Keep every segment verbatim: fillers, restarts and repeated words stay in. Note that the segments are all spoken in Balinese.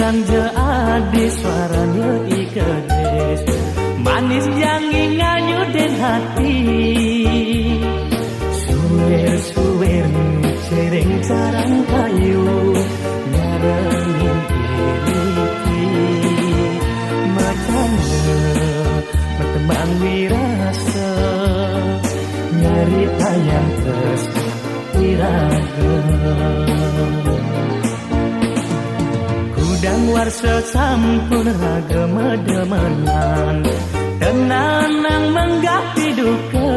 Sang jeuh adi suaranya ikedes, manis jangi nganyudeun hati. Suwer-suwer cireng carang kayu, nyarengin iriki. Macan jeuh bertembang wirasa, nyari tayang terus iraga. Kudang warsa sampun raga mademenan, tenanang menggah piduka.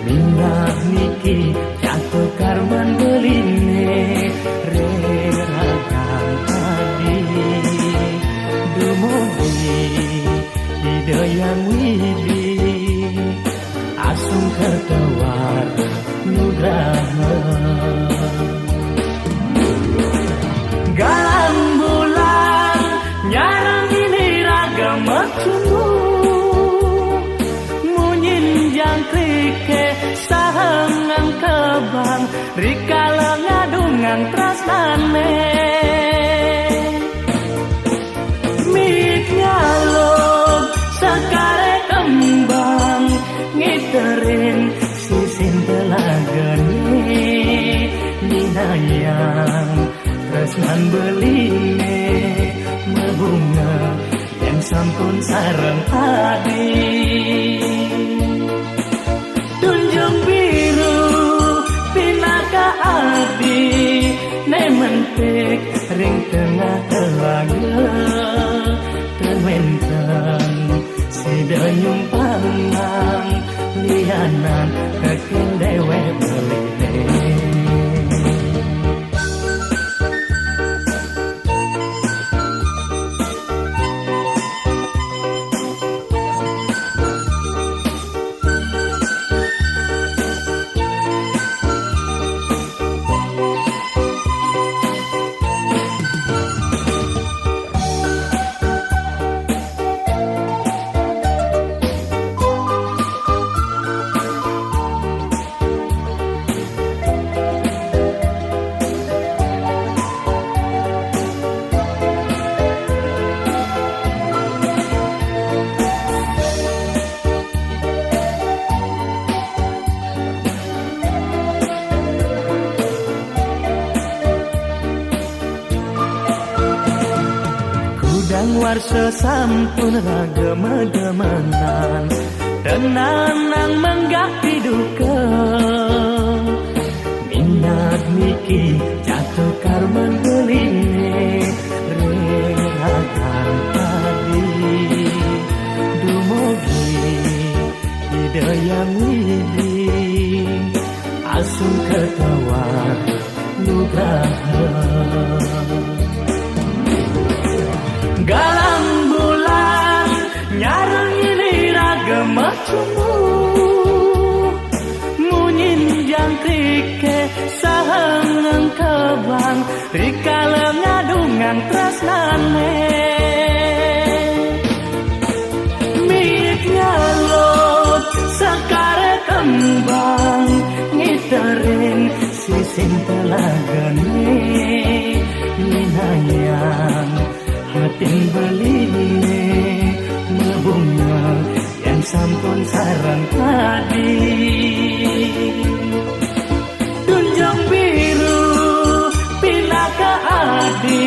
Minggah niki cato karman beline, reragan adi dumugi di dayang widi. Asung kertawar nugraha. Galang bulan nyarang ini raga mercungu. Munyin jangkrike sahengang kebang rikala ngadungang tresnane. Mit nyaluk sekare kembang, ngiterin sisin telagane, ninayang tresnan beline, mebunga yang sampun sareng adi. Tunjung biru pinaka adi, ne mentik ring tengah telaga, ten wenten sida nyumpang lianan teken dewek beline. Kudang warsa sampun raga mademenan, tenanang menggah piduka. Minat niki cato karman beline, rerakan tadi dumugi di dayang widi. Asung ketawar nugraha. Galang bulan nyarang ini raga mercungu. Munyin jangkrike sahengang kebang rikala ngadungang tresnane. Mit nyaluk sekare kembang, ngiterin sisin telagane, minayang hatin beline, mebunga yang sampun sareng tadi. Tunjung biru pinaka adi,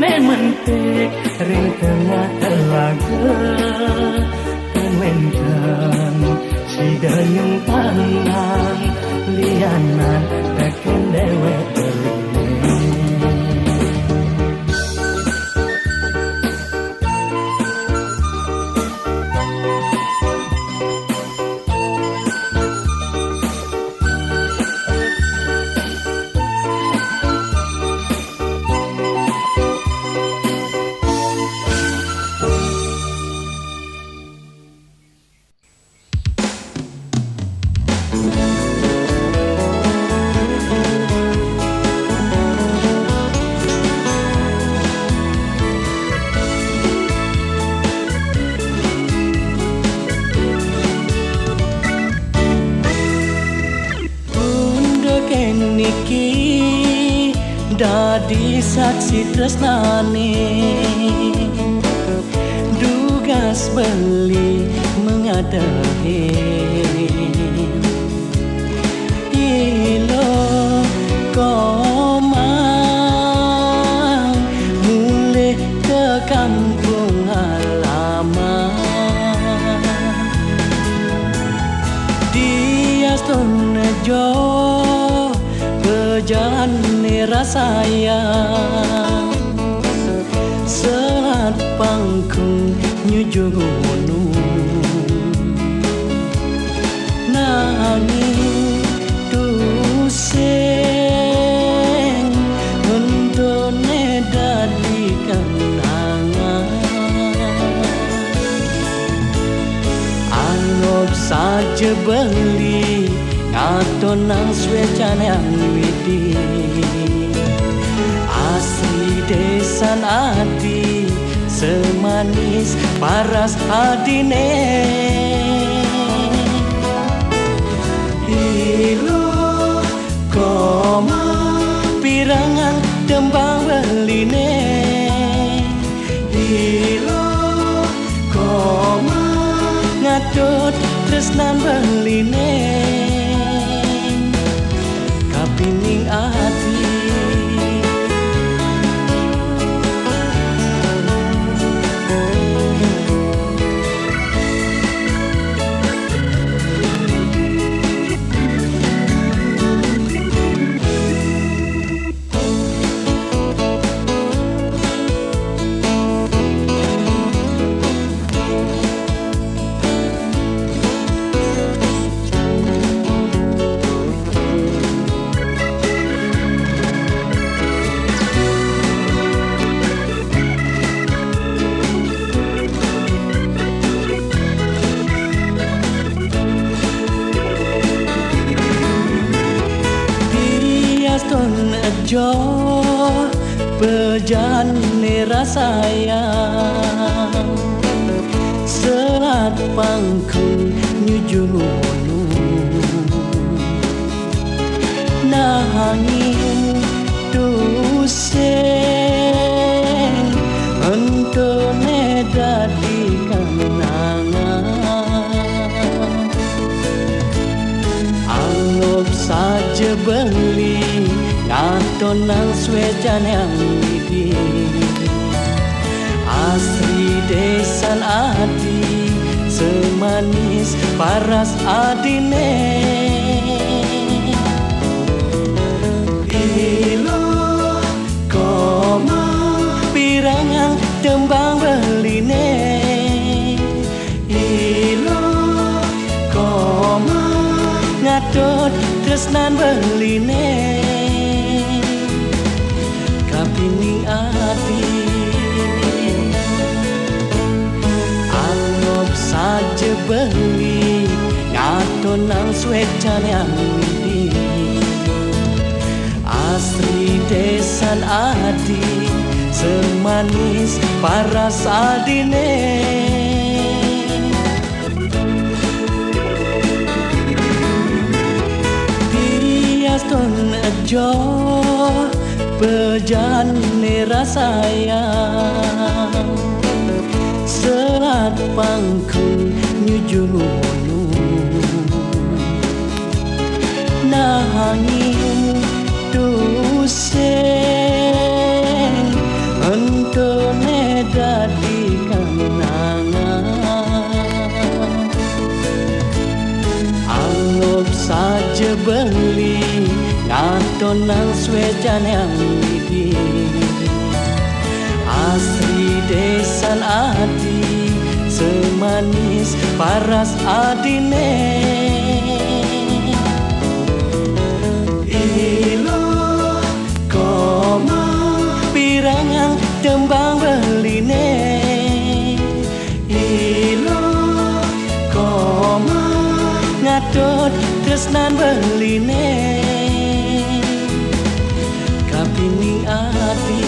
ne mentik ring tengah telaga, ten wenten sida nyumpang lianan teken dewek beline. Di saksi tresnane dugas beli mengadehe. Ilo komang mulih ke kampung halaman. Dias to nejo pejalan nerasaya. Selat pangkung nyujung gunung. Nanging tusing untune dadi kenangan. Anggap saja beli ngatonang swecane ang widi. Asri desan ati semanis paras adine. Ilo koma pirangan tembang beline. Ilo koma ngatut tresnan beline. Kapining ati. Dias ton ejo pejan nerasaya. Selat pangkung nyujung gunung. Nanging tusing entone dadi kenangan. Anggap saja beli ngatonang swecane ang widi. Asri desan ati semanis paras adine. Ilo koma pirangan tembang beline. Ilo koma ngatut tresnan beline. Kapining ati. Anggap saja beli ngatonang swecane ang widi. Asri desan ati semanis paras adine. Dias ton ejo pejan nerasaya. Selat pangkung nyujung gunung. Nanging tusing entone dadi kenangan. Anggap saja beli ngatonang swecane ang widi. Asri desan ati semanis paras adine. Ilo koma pirangan tembang beline. Ilo koma ngatut tresnan beline. Kapining ati.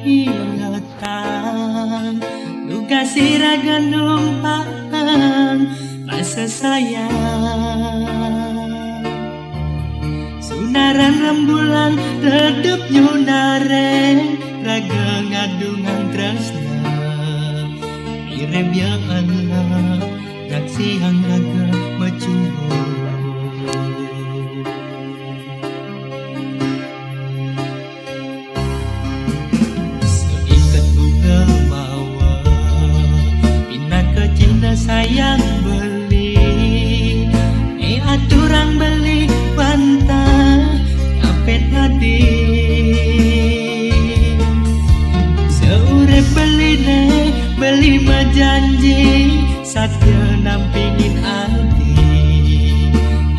Ingetan, dugas iraga numpahang rasa sayang. Sunaran rembulan redup nyunareng, raga ngadungan tresna. Ireb ya Allah, nyaksiang raga macungkul. Seikat bunga mawar, pinaka cihna sayang beli. Eh, aturang beli bantah, kapet adi. Seurep beli ne, beli majanji, satia nampingin adi.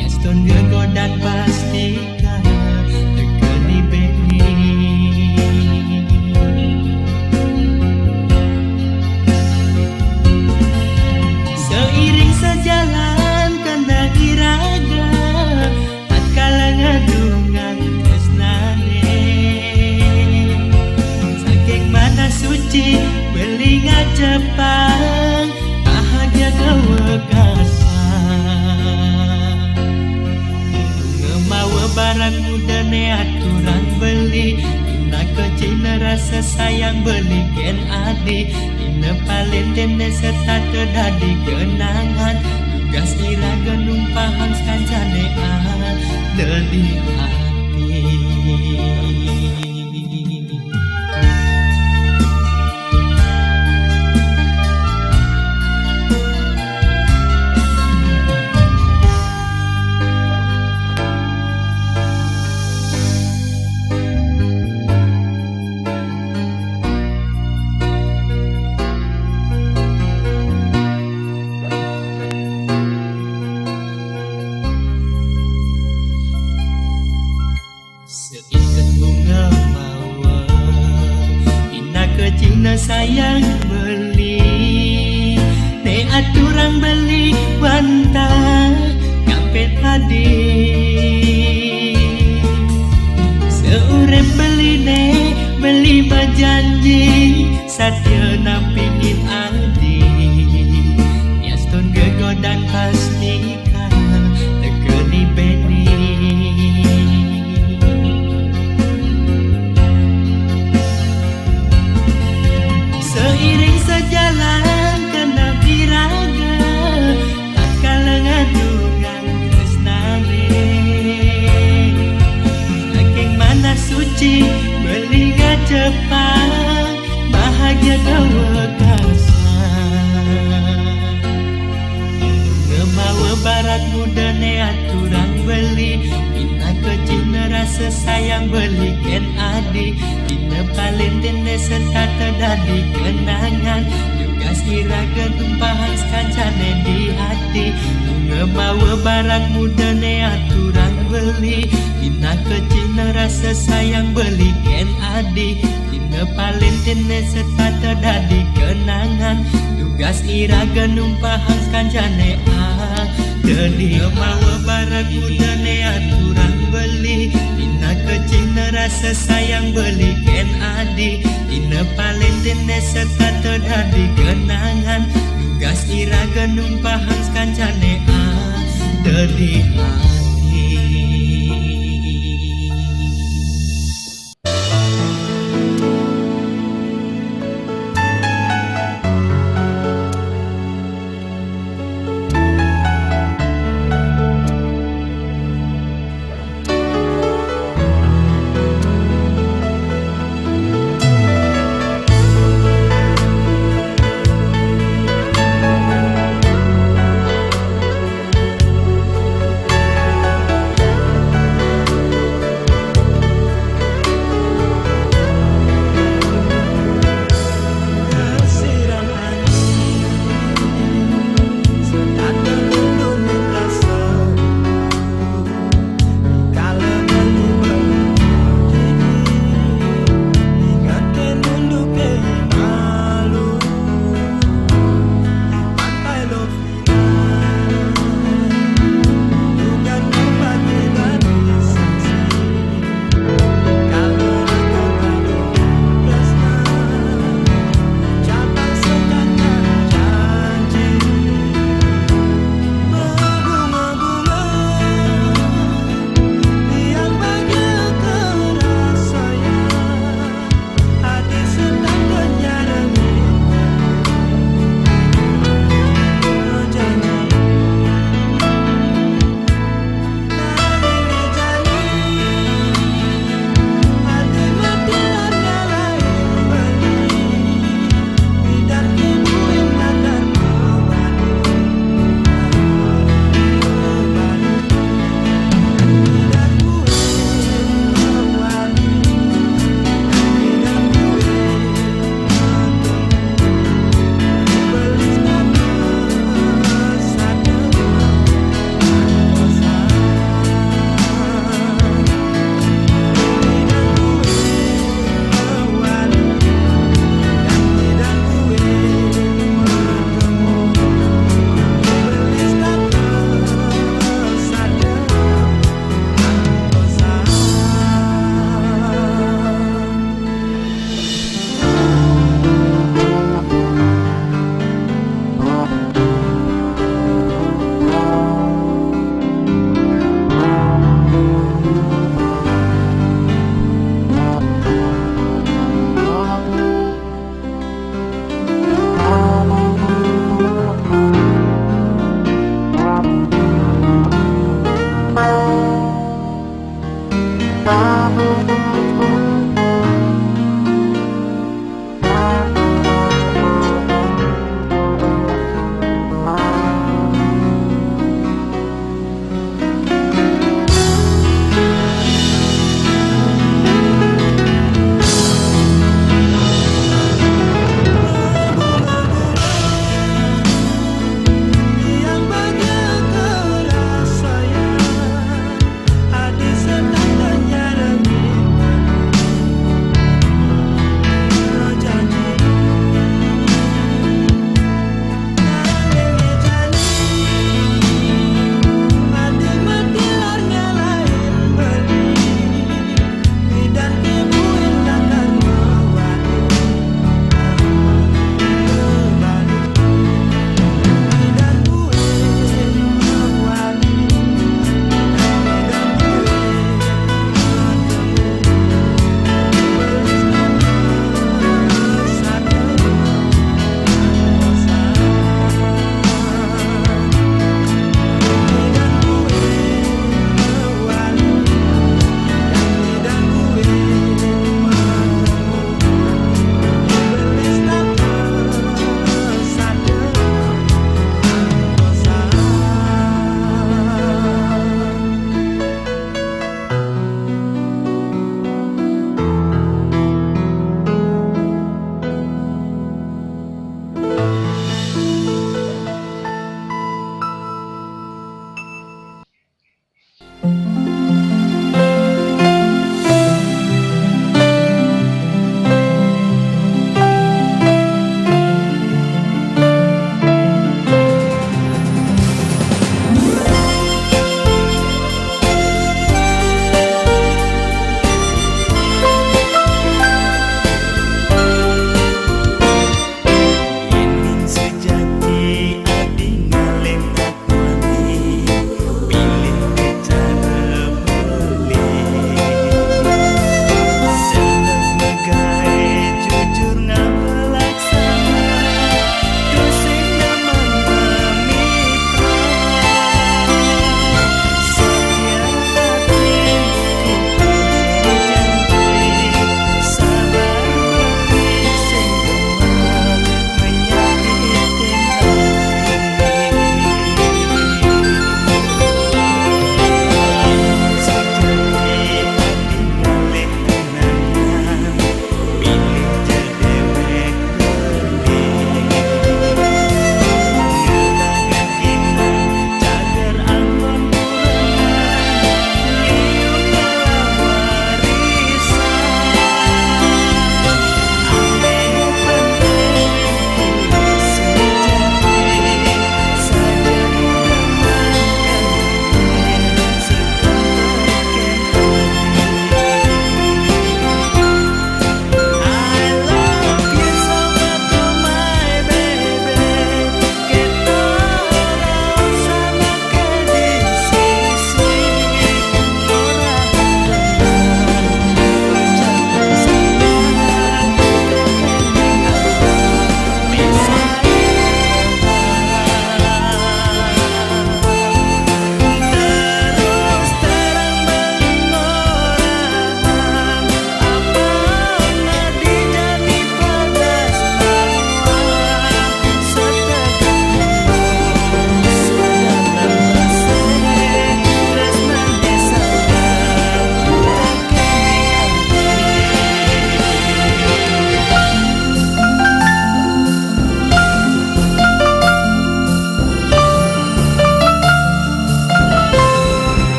Yaston gegodan pasti teka di beni. Seiring sejalan kana iraga, tatkala ngadungan tresnane. Saking mana suci, beli ngacepang, bahagia kawekasa. Bunga mawa barat mudane aturang beli, pinaka cihna rasa sayang beli ken adi. Dina Valentine setata dadi kenangan, dugas iraga numpahang sekancane ada di hati. Seikat bunga mawar, pinaka cihna sayang beli. Ne aturang beli bantah, kapet adi. Seurep beli ne, beli majanji, satia nampingin adi. Yaston gegodan pasti teka di beni. Seiring sejalan kana iraga, tatkala ngadungan tresnane. Saking mana suci, beli ngacepang, bahagia kawekasa. Bunga mawa barat mudane aturang beli, pinaka cihna rasa sayang beli ken adi. Dina Valentine setata dadi kenangan, dugas iraga numpahang sekancane di hati. Bunga mawa barat mudane aturang beli, pinaka cihna rasa sayang beli ken adi. Dina Valentine setata dadi kenangan, dugas iraga numpahang sekancane ada di. Bunga mawa barat mudane aturang beli, pinaka cihna rasa sayang beli ken adi. Dina Valentine setata dadi kenangan, dugas iraga numpahang sekancane ada di hati.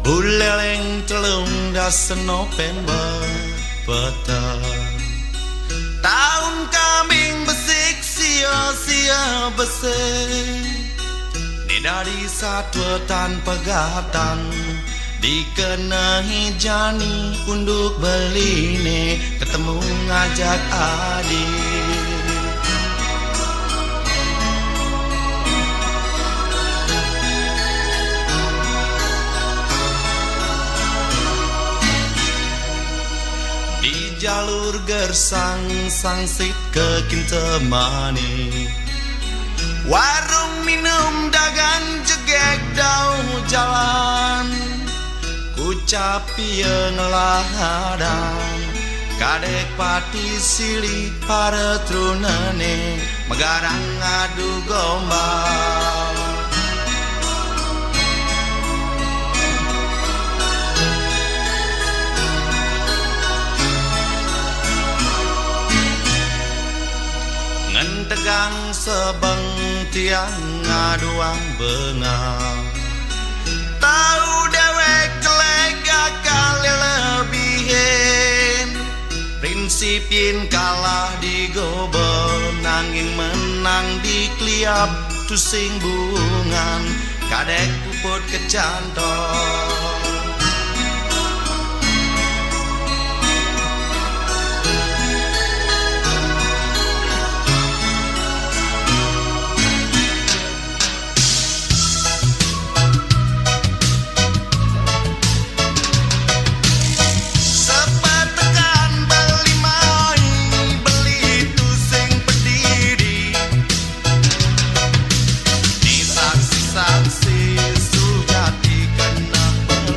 Buleleng telung dasa November petang. Taun kambing besik sia-sia besik. Né dadi satua tan pegatan. Dikenehi jani unduk beliné ketemu ngajak adi. Di jalur gersang sangsit ke Kintamani. Warung minum dagang jegég dauh jalan. Kucap ia ngelahadan. Kadék pati silih para trunané megarang ngadu gombal. Ngentegang sebeng tiang ngaduang bengal. Tau déwék jelék akal lebihin. Prinsip yén kalah digoba, nanging menang dikliap, tusing bungan kadék puput kecantol. Sepatekan beli mai, beli tusing pedidi. Ni saksi-saksi sujati keneh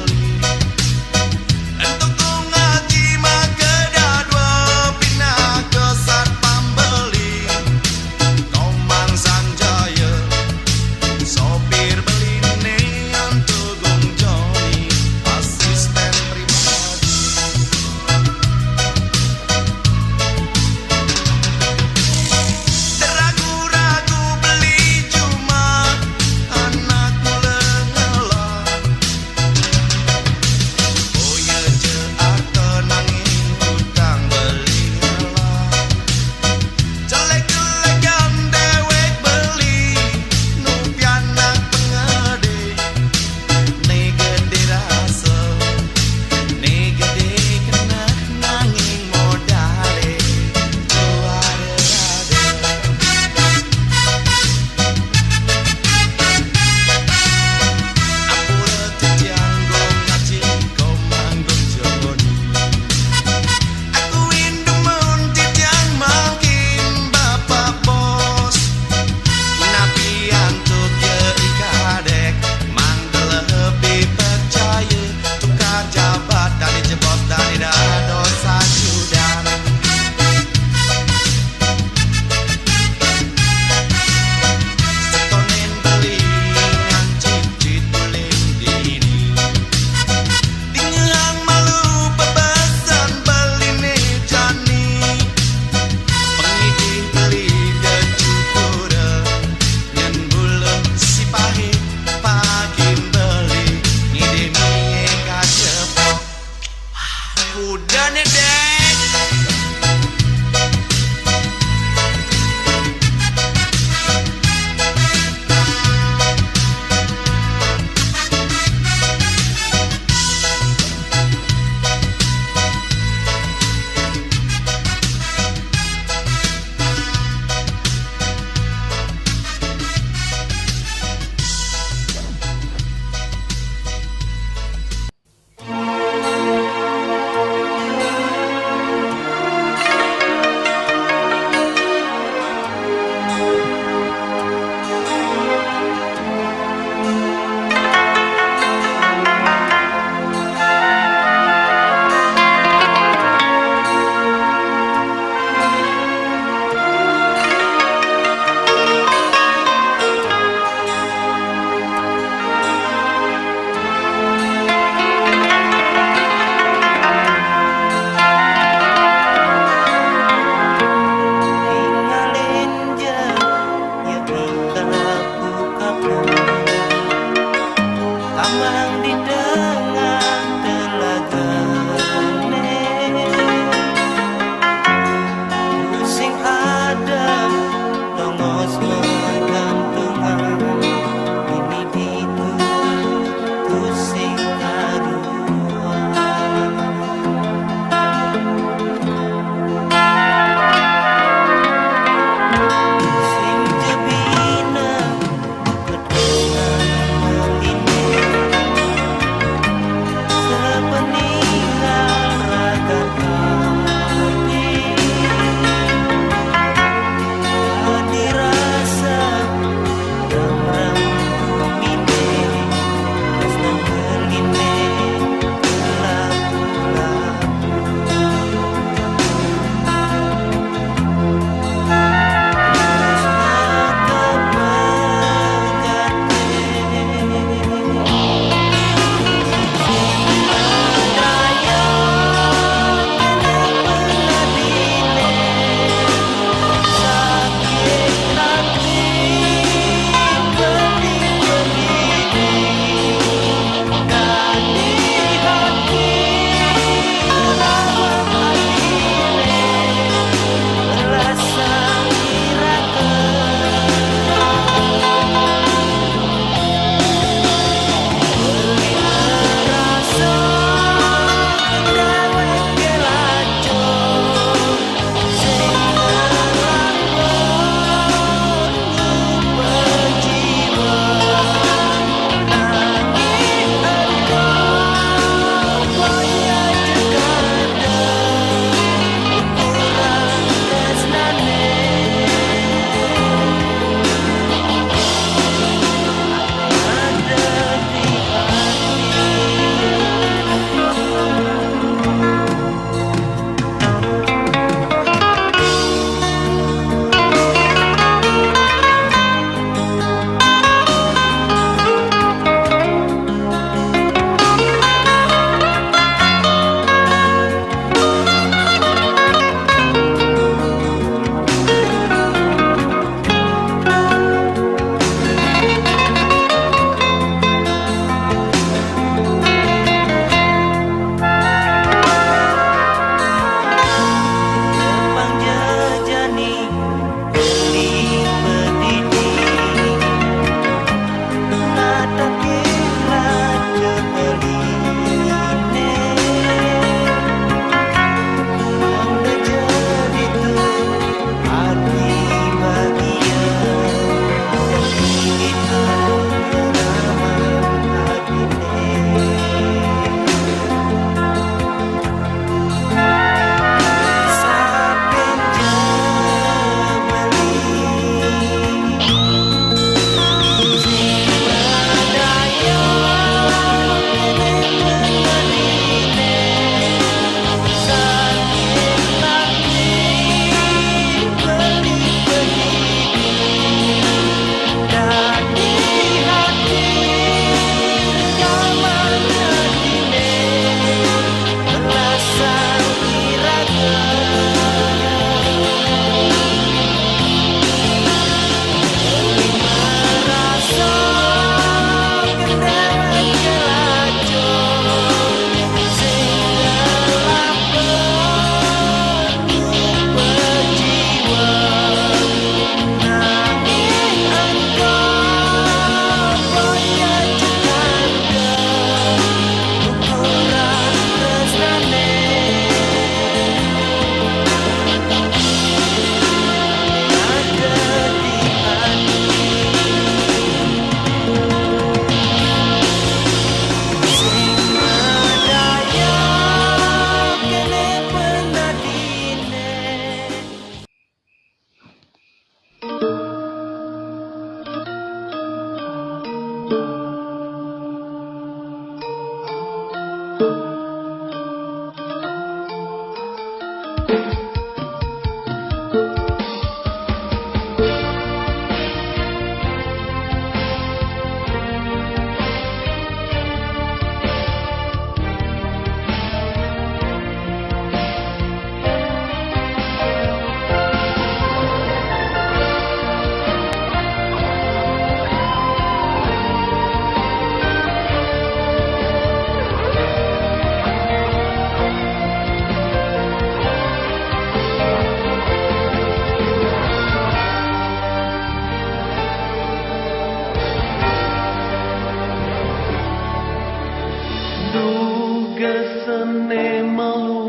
Dugasane malu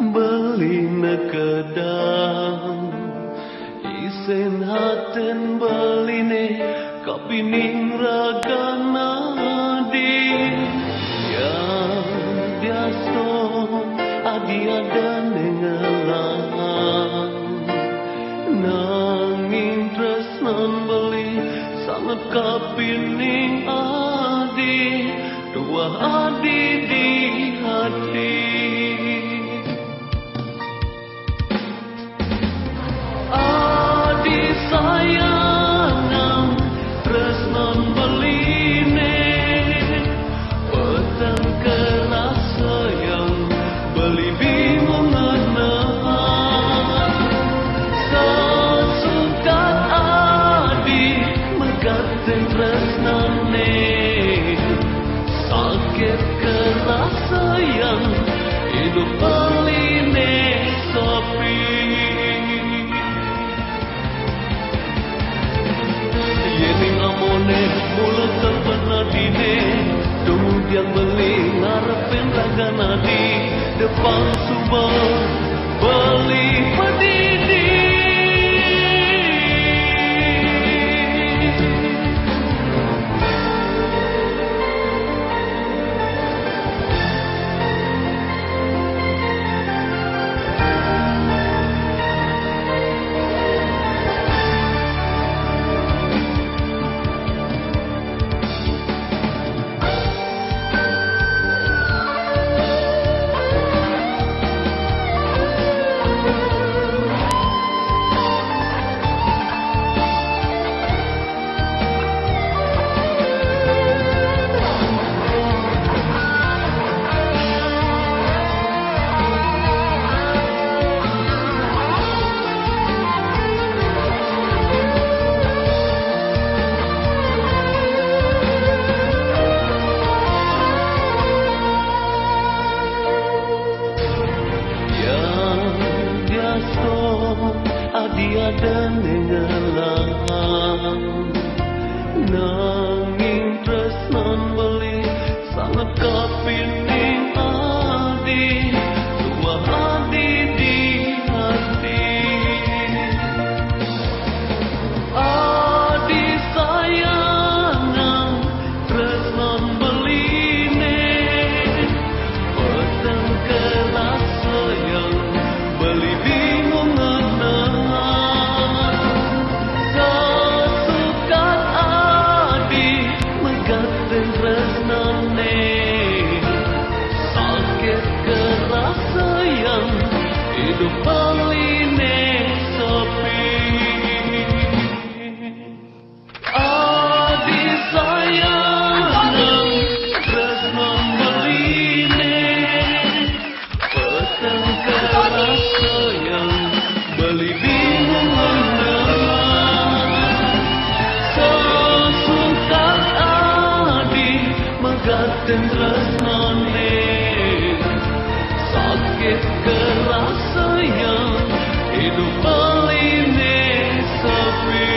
beli nekedang, isen haten beline kapining ragana di. Yang diasto adi ada nengelang, nanging tresnan beli sanget kapining adi, tuah adi di hati. Adi sayangan tresnan beline, peteng kerasayang beli bingung ngenang. Sasukat adi megaten tresnane, sakit kerasayang idup beline sepi. Yening amone mula tempat nadine, dong yang beli ngarepin raga nadi, depan suba beli pedidi. Yang biasa adi ada nengelang, nanging tresnan beli sanget kapining adi, tuah adi di hati. Adi sayangan tresnan beline, peteng kerasayang beli bingung ngenang. Sasukat adi megaten tresnane, sakit kerasayang idup beline sepi. Adi sayangan tresnan beline, peteng kerasayang beli bingung ngenang. Sasukat adi megaten tresnane, sakit kerasayang idup beline sepi.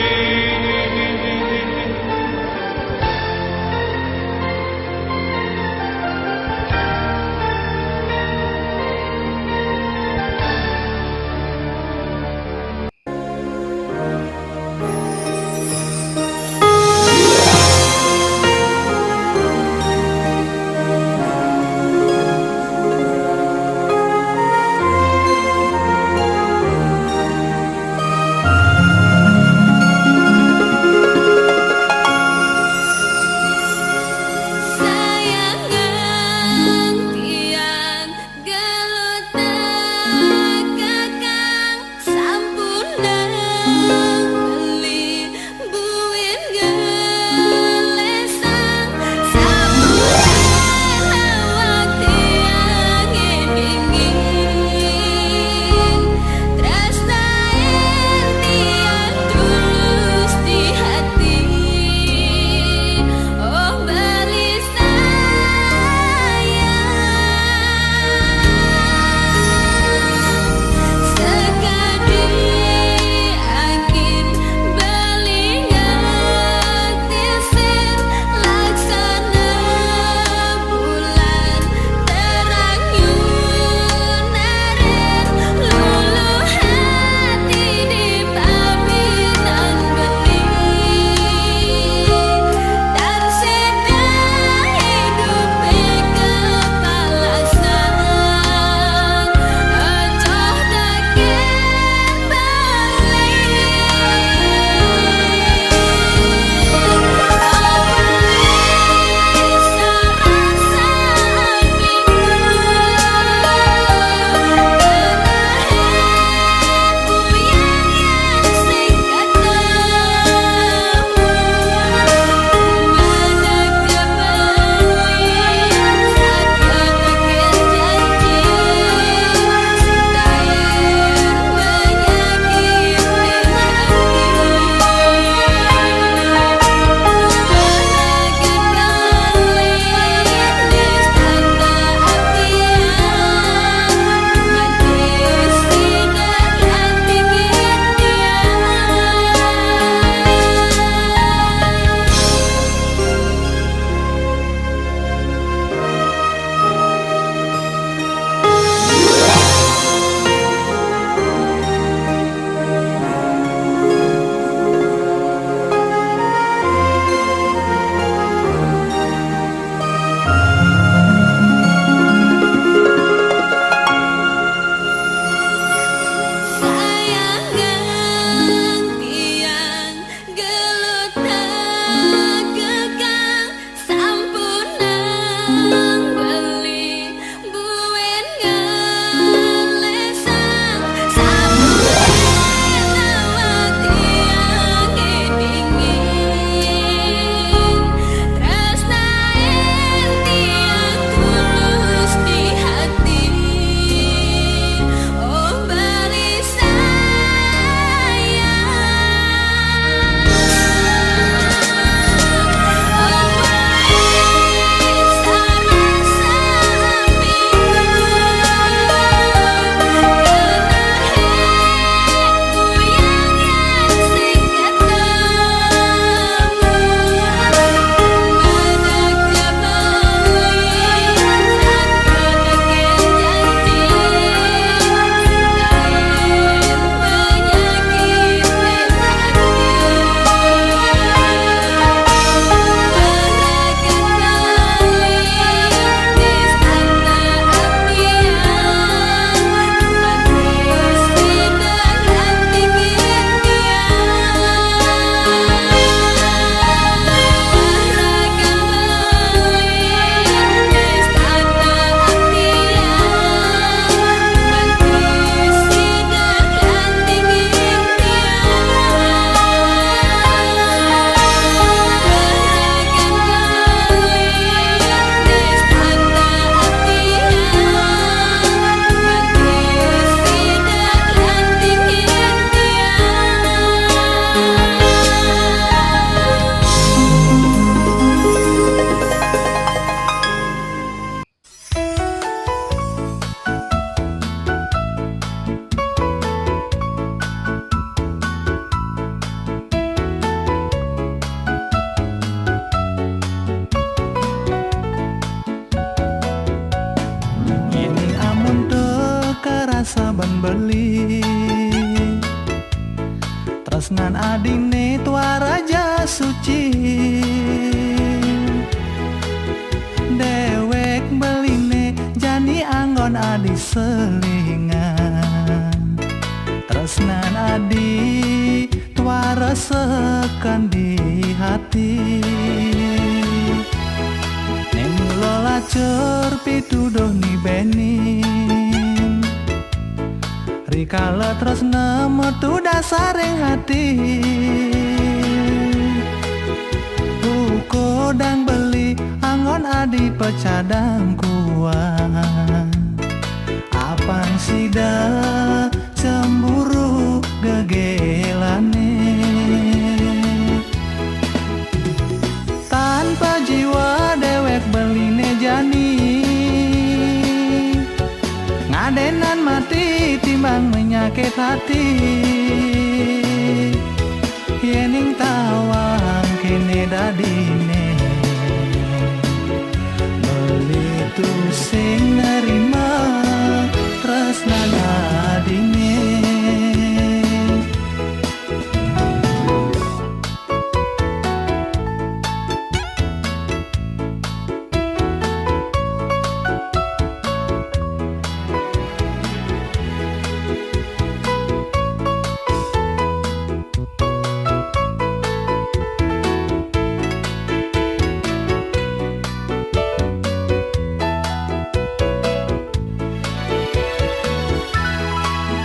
saban beli. Tresnan adine tuara ja suci. Dewek beline jani anggon adi selingan. Tresnan adi tuara seken di hati. Ning mula lacur pituduh ni benin. Rikala tresna metu dasaring hati. Uku dang beli anggon adi pecadang kuat. Apang sida cemburu gegelane. Tanpa jiwa dewek beline jani. Ngadenan mati timbang menyakit hati. Yening tawang kene dadine. Beli tusing nerima tresnan adine.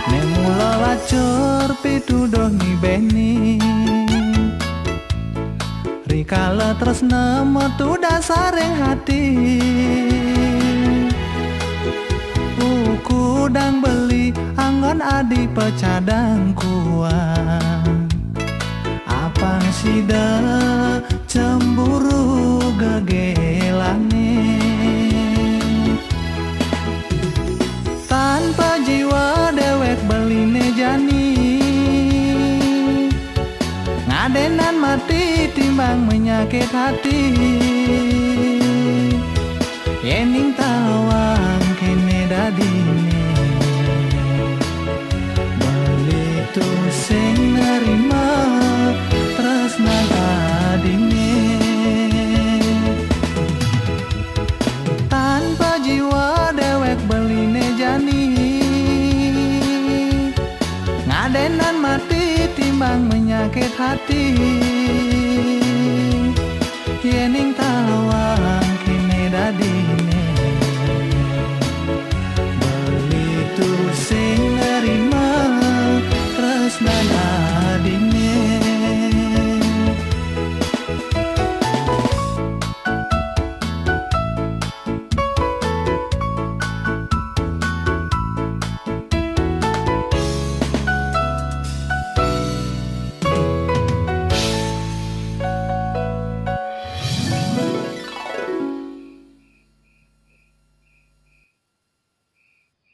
Ning mula lacur pituduh ni beni. Rikala tresna metu dasaring hati. Uku dang beli anggon adi pecadang kuat. Apang sida cemburu gegelane. Tanpa jiwa dewek beline jani. Ngadenan mati timbang menyakit hati. Yening tawang kene dadine. Beli tusing nerima tresnan adine. Tanpa jiwa dewek beline jani. Ngadenan mati timbang menyakit hati. Yening